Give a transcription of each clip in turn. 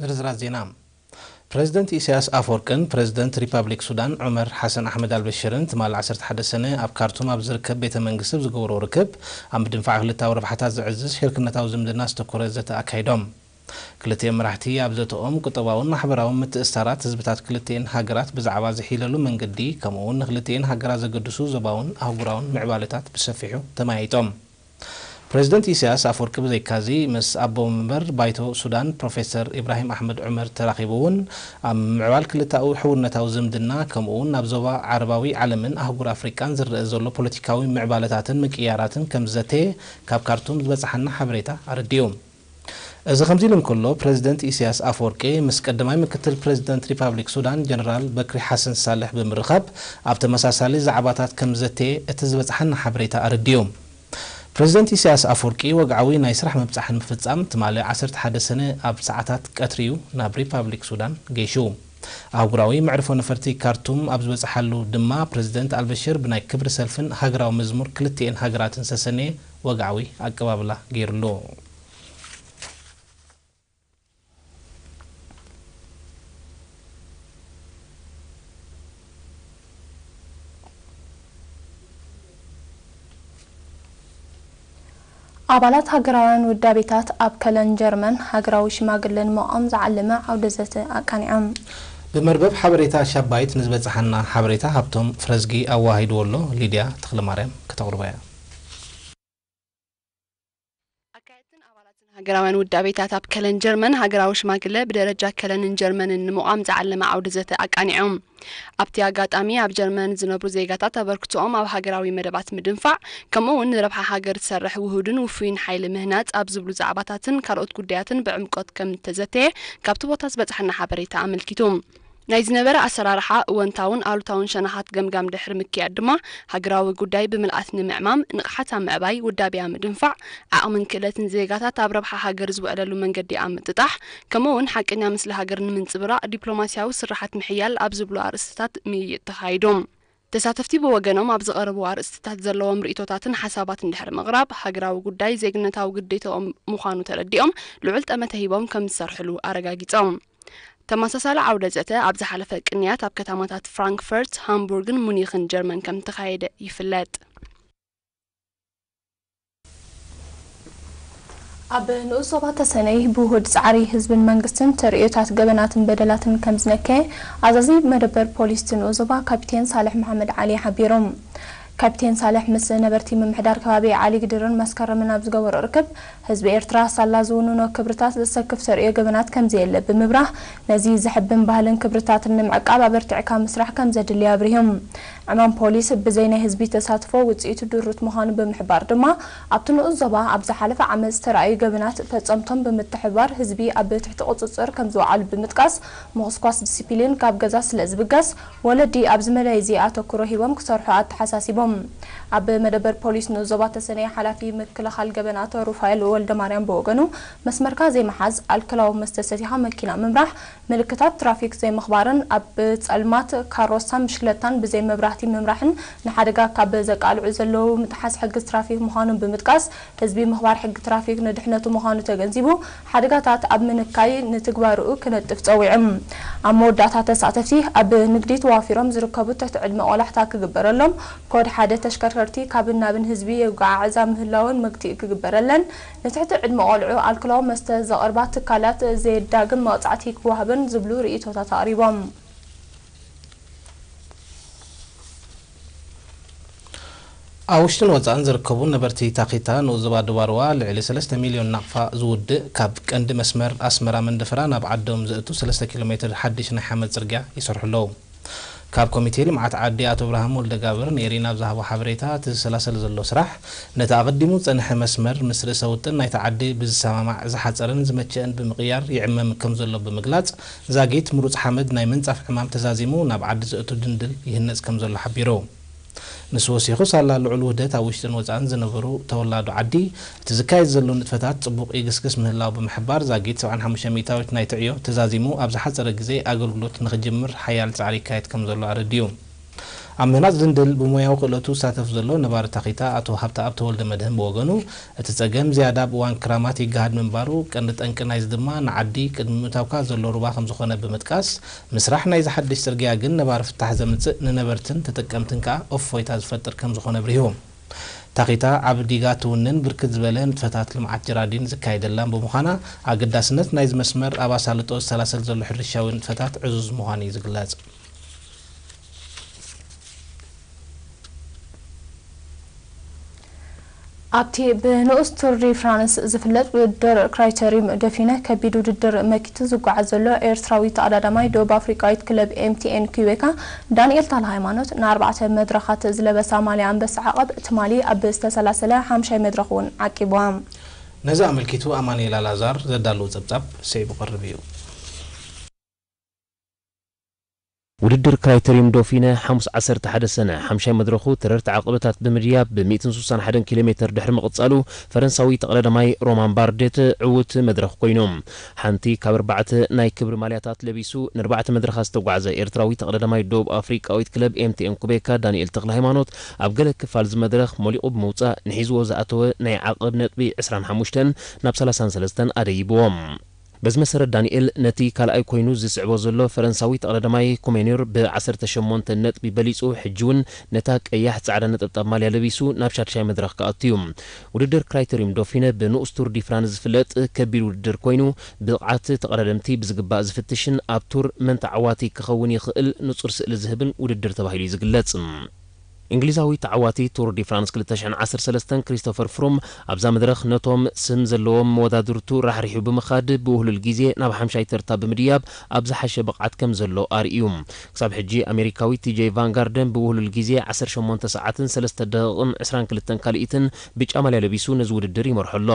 ዝርዝራት ዜና። ፕረዚደንት ኢሳያስ ኣፈወርቅን ፕረዚደንት ሪፓብሊክ ሱዳን ዑመር ሓሰን ኣሕመድ ኣልበሽርን ትማሊ ዓሰርተ ሓደ ሰነ ኣብ ካርቱም ኣብ ዝርከብ ቤተ መንግስቲ ኣብ ዝገበሮ ርክብ፣ ኣብ ምድንፋዕ ክልታዊ ረብሓታት ዝዕዝዝ ሽርክነታዊ ዝምድና ዝተኮረ ዘተ ኣካይዶም። ክልቲኦም መራሕቲ ኣብ ዘተኦም፣ ቁጠባውን ማሕበራውን ምትእስሳራት ህዝብታት ክልቲኤን ሃገራት ብዛዕባ ዝሒለሉ መንገዲ፣ ከምኡ'ውን ንክልቲኤን ሃገራት ዘገድሱ ዞባውን ኣህጉራውን ምዕባለታት ብሰፊሑ ተመያይጦም። ፕረዚደንት ኢሳያስ ኣፈወርቂ ብዘይካዚ፣ ምስ ኣቦ መንበር ባይቶ ሱዳን ፕሮፌሰር ኢብራሂም ኣሕመድ ዑመር ተራኺቡ እውን ኣብ ምምዕባል ክልተኣዊ ሕውነታዊ ዝምድና፣ ከምኡ'ውን ናብ ዞባ ዓረባዊ ዓለምን ኣህጉር ኣፍሪቃን ዝረአ ዘሎ ፖለቲካዊ ምዕባለታትን ምቅይያራትን ከም ዝዘተየ ካብ ካርቱም ዝበጽሓና ሓበሬታ ኣረዲኡ። እዚ ከምዚ ኢሉ እንከሎ፣ ፕረዚደንት ኢሳያስ ኣፈወርቂ ምስ ቀዳማይ ምክትል ፕረዚደንት ሪፓብሊክ ሱዳን ጀነራል በክሪ ሓሰን ሳልሕ ብምርኻብ ኣብ ተመሳሳሊ ዛዕባታት ከም ዝዘተየ እቲ ዝበጽሓና ሓበሬታ ኣረዲኡ። ፕረዚደንት ኢሳያስ ኣፈወርቂ ወግዓዊ ናይ ስራሕ ምብጻሕ ንምፍጻም ትማሊ ዓሰርተ ሓደ ሰነ ኣብ ሰዓታት ቀትሪ እዩ ናብ ሪፓብሊክ ሱዳን ገይሹ። ኣህጉራዊ መዕርፎ ነፈርቲ ካርቱም ኣብ ዝበጽሓሉ ድማ ፕረዚደንት ኣልበሽር ብናይ ክብሪ ሰልፍን ሃገራዊ መዝሙር ክልቲኤን ሃገራትን ዝተሰነየ ወግዓዊ ኣቀባብላ ገይሩሉ። ኣባላት ሃገራውያን ውዳቤታት ኣብ ከለን ጀርመን ሃገራዊ ሽማግለ ንምቋም ዝዓለመ ዓውደ ዘተ ኣቃኒዖም። ብመርበብ ሓበሬታ ሻባይት ንዝበጽሓና ሓበሬታ ሃብቶም ፍረዝጊ ኣዋሂድዎ ኣሎ። ሊድያ ተኽለማርያም ከተቕርቦ እያ። ኣካየድትን ኣባላትን ሃገራውያን ውዳቤታት ኣብ ከለን ጀርመን ሃገራዊ ሽማግለ ብደረጃ ከለንን ጀርመንን ንምቋም ዝዓለመ ዓውደ ዘተ ኣቃኒዖም። ኣብቲ ኣጋጣሚ ኣብ ጀርመን ዝነብሩ ዜጋታት ኣበርክቶኦም ኣብ ሃገራዊ መደባት ምድንፋዕ፣ ከምኡ እውን ንረብሓ ሃገር ዝሰርሕ ውሁድን ውፉይን ሓይሊ ምህናጽ ኣብ ዝብሉ ዛዕባታትን ካልኦት ጉዳያትን ብዕምቆት ከም እተዘተየ ካብቲ ቦታ ዝበጽሐና ሓበሬታ ኣመልኪቱ። ናይ ዝነበረ ኣሰራርሓ እወንታውን ኣሉታውን ሸነኻት ገምጋም ድሕሪ ምክያድ ድማ፣ ሃገራዊ ጉዳይ ብምልኣት ንምዕማም፣ ንቕሓት ኣብ ምዕባይ፣ ውዳቤ ኣብ ምድንፋዕ፣ ዓቕምን ክእለትን ዜጋታት ኣብ ረብሓ ሃገር ዝውዕለሉ መንገዲ ኣብ ምጥጣሕ፣ ከምኡ እውን ሓቀኛ ምስሊ ሃገር ንምንጽብራቕ ዲፕሎማስያዊ ስርሓት ምሕያል ኣብ ዝብሉ ኣርእስትታት ምይይጥ ተኻይዱ። ተሳተፍቲ ብወገኖም ኣብ ዝቐረቡ ኣርእስትታት ዘለዎም ርእይቶታትን ሓሳባትን ድሕሪ ምቕራብ፣ ሃገራዊ ጉዳይ ዜግነታዊ ግዴታኦም ምዃኑ ተረዲኦም፣ ልዑል ጠመተ ሂቦም ከም ዝሰርሕሉ ኣረጋጊጾም። ተመሳሳሊ ዓውደ ዘተ ኣብ ዝሓለፈ ቅንያት ኣብ ከተማታት ፍራንክፈርት፣ ሃምቡርግን ሙኒኽን ጀርመን ከም እተኻየደ ይፍለጥ። ኣብ ንኡስ ዞባ ተሰነይ ብውሁድ ጻዕሪ ህዝብን መንግስትን ተርእዮታት ገበናትን በደላትን ከም ዝነከየ ኣዛዚ መደበር ፖሊስ እቲ ንኡስ ዞባ ካፒቴን ሳልሕ መሓመድ ዓሊ ሓቢሮም። ካፒቴን ሳልሕ ምስ ነበርቲ ምምሕዳር ከባቢ ዓሊ ግድርን መስከረምን ኣብ ዝገበሮ ርክብ፣ ህዝቢ ኤርትራ ሳላ ዝውንኖ ክብርታት ዘሰክፍ ተርእዮ ገበናት ከም ዘየለ ብምብራህ፣ ነዚ ዘሕብን ባህልን ክብርታትን ንምዕቃብ ኣበርቲዕካ ምስራሕ ከም ዘድሊ ኣብሪሆም። ዕማም ፖሊስ ብዘይ ናይ ህዝቢ ተሳትፎ ውጽኢቱ ድሩት ምዃኑ ብምሕባር ድማ፣ ኣብቲ ንኡስ ዞባ ኣብ ዝሓለፈ ዓመት ዝተራእዩ ገበናት ፈጸምቶም ብምትሕብባር ህዝቢ ኣብ ትሕቲ ቁጽጽር ከም ዝወዓሉ ብምጥቃስ፣ ምኹስኳስ ዲሲፕሊን ካብ ገዛ ስለ ዝብገስ፣ ወለዲ ኣብዚ መዳይ እዚ ኣተኩሮ ሂቦም ክሰርሑ ኣተሓሳሲቦም። ኣብ መደበር ፖሊስ ንኡስ ዞባ ተሰነይ ሓላፊ ምክልኻል ገበን ኣቶ ሩፋኤል ወልደማርያም ብወገኑ፣ መስመርካ ዘይምሓዝ፣ ኣልኮላዊ መስተ ሰቲኻ መኪና ምምራሕ፣ ምልክታት ትራፊክ ዘይምኽባርን ኣብ ጸልማት ካሮሳን ብሽክለታን ብዘይ መብራህቲ ምምራሕን ንሓደጋ ካብ ዘቃልዑ ዘለዉ ምጥሓስ ሕጊ ትራፊክ ምዃኑ ብምጥቃስ፣ ህዝቢ ምኽባር ሕጊ ትራፊክ ንድሕነቱ ምዃኑ ተገንዚቡ፣ ሓደጋታት ኣብ ምንካይ ንትግባርኡ ክነጥፍ ጸዊዑ። ኣብ መወዳእታ ተሳተፍቲ፣ ኣብ ንግዲ ተዋፊሮም ዝርከቡ ትሕቲ ዕድመ ቆላሕታ ክግበረሎም፣ ኮድ ሓደ ተሽከርከርቲ ካብን ናብን ህዝቢ የጓዓዕዛ ምህላወን መግትኢ ክግበረለን፣ ንትሕቲ ዕድመ ቆልዑ ኣልኮላዊ መስተ ዘቕርባ ትካላት ዘየዳግም መቕጻዕቲ ክወሃበን ዝብሉ ርእይቶታት ኣቕሪቦም። ኣብ ውሽጥን ወጻእን ዝርከቡ ነበርቲ ታኺታ ንኡስ ዞባ ዶባርዋ ልዕሊ ሰለስተ ሚልዮን ናቕፋ ዝውድእ ካብ ቀንዲ መስመር ኣስመራ መንደፈራ ናብ ዓዶም ዘእቱ ሰለስተ ኪሎ ሜትር ሓድሽ ናይ ሓመድ ጽርግያ ይሰርሑ ኣለዉ። ካብ ኮሚቴ ልምዓት ዓዲ ኣቶ ብርሃም ወልደጋብር ንኤሪና ኣብ ዝሃቦ ሓበሬታ፣ እቲ ዝሰላሰል ዘሎ ስራሕ ነቲ ኣቐዲሙ ዝጸንሐ መስመር ምስ ርእሰ ውጥን ናይታ ዓዲ ብዝሰማማዕ ዝሓጸረን ዝመቸአን ብምቕያር ይዕመም ከም ዘሎ ብምግላጽ፣ ዛጊት ምሩጽ ሓመድ ናይ ምንጻፍ ዕማም ተዛዚሙ ናብ ዓዲ ዘእቱ ድንድል ይህነጽ ከም ዘሎ ሓቢሩ። ንሱ ወሲኹ፣ ሳላ ልዑል ውህደት ኣብ ውሽጥን ወጻእን ዝነበሩ ተወላዶ ዓዲ፣ እቲ ዝካየድ ዘሎ ንጥፈታት ጽቡቕ ይግስግስ ምህላው ብምሕባር፣ ዛጊት ሰብዓን ሓሙሽተ ሚእታዊት ናይቲ ዕዮ ተዛዚሙ ኣብ ዝሓጸረ ግዜ ኣገልግሎት ንኽጅምር ሓያል ጻዕሪ ይካየድ ከም ዘሎ ኣረዲኡ። ኣብ ምህናጽ ድንድል ብሞያዊ ክእለቱ ዝሳተፍ ዘሎ ነባሪ ታኺታ ኣቶ ሃብተኣብ ተወልደመድህን ብወገኑ፣ እቲ ጸገም ዝያዳ ኣብ እዋን ክራማት ይገሃድ ምንባሩ፣ ቀንዲ ጠንቂ ናይዚ ድማ ንዓዲ ቅድሚ ምእታውካ ዘሎ ሩባ ከምዝኾነ ብምጥቃስ፣ ምስራሕ ናይዚ ሓድሽ ጽርግያ ግን ነባሪ ፍታሕ ዘምጽእ፣ ንነበርትን ተጠቀምትን ከኣ እፎይታ ዝፈጥር ከምዝኾነ ኣብሪሁ። ታኺታ ዓቢ ዲጋ ትውንን ብርክት ዝበለ ንጥፈታት ልምዓት ጀራዲን ዝካየደላን ብምዃና፣ ኣገዳስነት ናይዚ መስመር ኣብ ኣሳልጦ ዝሰላሰል ዘሎ ሕርሻዊ ንጥፈታት ዕዙዝ ምዃኑ እዩ ዝግለጽ። ኣብቲ ብንኡስ ቱር ዲ ፍራንስ ዝፍለጥ ውድድር ክራይተሪዩም ዶፊነ ከቢድ ውድድር መኪቱ ዝጓዓዝ ዘሎ ኤርትራዊ ተቐዳዳማይ ደቡብ ኣፍሪቃዊት ክለብ ኤምቲኤን ኩቤካ ዳንኤል ተኽለሃይማኖት ንኣርባዕተ መድረኻት ዝለበሳ ማልያ ኣንበሳ ዓቐብ ትማሊ ኣብ ዝተሰላሰለ ሓምሻይ መድረኽ እውን ዓቂብዋ። ነዚ ኣመልኪቱ ኣማኑኤል ኣልኣዛር ዘዳለዎ ጸብጻብ ስዒቡ ክቐርብ እዩ። ውድድር ክራይተሪዩም ዶፊነ ሓሙስ ዓሰርተ ሓደ ሰነ ሓምሻይ መድረኹ ተረርቲ ዓቐበታት ብምድያብ ብ ሚእትን ስሳን ሓደን ኪሎ ሜተር ድሕሪ ምቕጻሉ፣ ፈረንሳዊ ተቐዳዳማይ ሮማን ባርዴት ዕዉት መድረኽ ኮይኑ። ሓንቲ ካብ ኣርባዕተ ናይ ክብሪ ማልያታት ለቢሱ ንኣርባዕተ መድረኻት ዝተጓዕዘ ኤርትራዊ ተቐዳዳማይ ደቡብ ኣፍሪቃዊት ክለብ ኤምቲኤን ኩቤካ ዳንኤል ተኽለሃይማኖት፣ ኣብ ገለ ክፋል እዚ መድረኽ ሞሊቑ ብምውጻእ፣ ንሒዝዎ ዝኣተወ ናይ ዓቐብ ነጥቢ ዕስራን ሓሙሽተን ናብ ሰላሳን ሰለስተን ኣደይብዎ። በዚ መሰረት ዳንኤል ነቲ ካልኣይ ኮይኑ ዝስዕቦ ዘሎ ፈረንሳዊ ተቐዳዳማይ ኮሜኒር ብ ዓሰርተ ሸሞንተ ነጥቢ በሊጹ፣ ሕጂ እውን ነታ ቀያሕ ጻዕዳ ነጠብጣብ ማልያ ለቢሱ ናብ ሻድሻይ መድረኽ ክኣቱ እዩ። ውድድር ክራይተሪዩም ዶፊነ ብንኡስ ቱር ዲ ፍራንስ ዝፍለጥ ከቢድ ውድድር ኮይኑ፣ ብቕዓት ተቐዳደምቲ ብዝግባእ ዝፍትሽን ኣብ ቱር መን ተዓዋቲ ክኸውን ይኽእል ንጹር ስእሊ ዝህብን ውድድር ተባሂሉ እዩ ዝግለጽ። እንግሊዛዊ ተዓዋቲ ቱር ዲ ፍራንስ ክልተ ሽሕን ዓሰርተ ሰለስተን ክሪስቶፈር ፍሩም ኣብዛ መድረኽ ነቶም ስም ዘለዎም መወዳድርቱ ራሕሪሑ ብምኻድ ብውህሉል ግዜ ናብ ሓምሻይ ተርታ ብምድያብ ኣብ ዝሓሸ ብቕዓት ከም ዘሎ ኣርእዩ። ክሳብ ሕጂ ኣሜሪካዊ ቲጄ ቫንጋርደን ብውህሉል ግዜ ዓሰርተ ሸሞንተ ሰዓትን ሰለስተ ደቂቕን ዕስራን ክልተን ካልኢትን ብጫ ማልያ ለቢሱ ነዚ ውድድር ይመርሖ ኣሎ።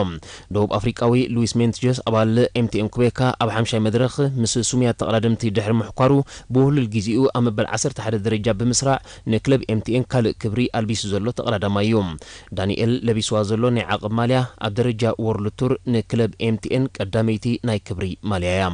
ደቡብ ኣፍሪቃዊ ሉዊስ ሜንትጀስ ኣባል ኤምቲኤን ኩቤካ ኣብ ሓምሻይ መድረኽ ምስ ሱሙያት ተቐዳደምቲ ድሕሪ ምሕኳሩ ብውህሉል ግዜኡ ኣብ መበል ዓሰርተ ሓደ ደረጃ ብምስራዕ ንክለብ ኤምቲኤን ካልእ ክብሪ ኣልቢሱ ዘሎ ተቐዳዳማይ እዩ። ዳንኤል ለቢስዋ ዘሎ ናይ ዓቐብ ማልያ ኣብ ደረጃ ወርልድ ቱር ንክለብ ኤምቲኤን ቀዳመይቲ ናይ ክብሪ ማልያ እያ።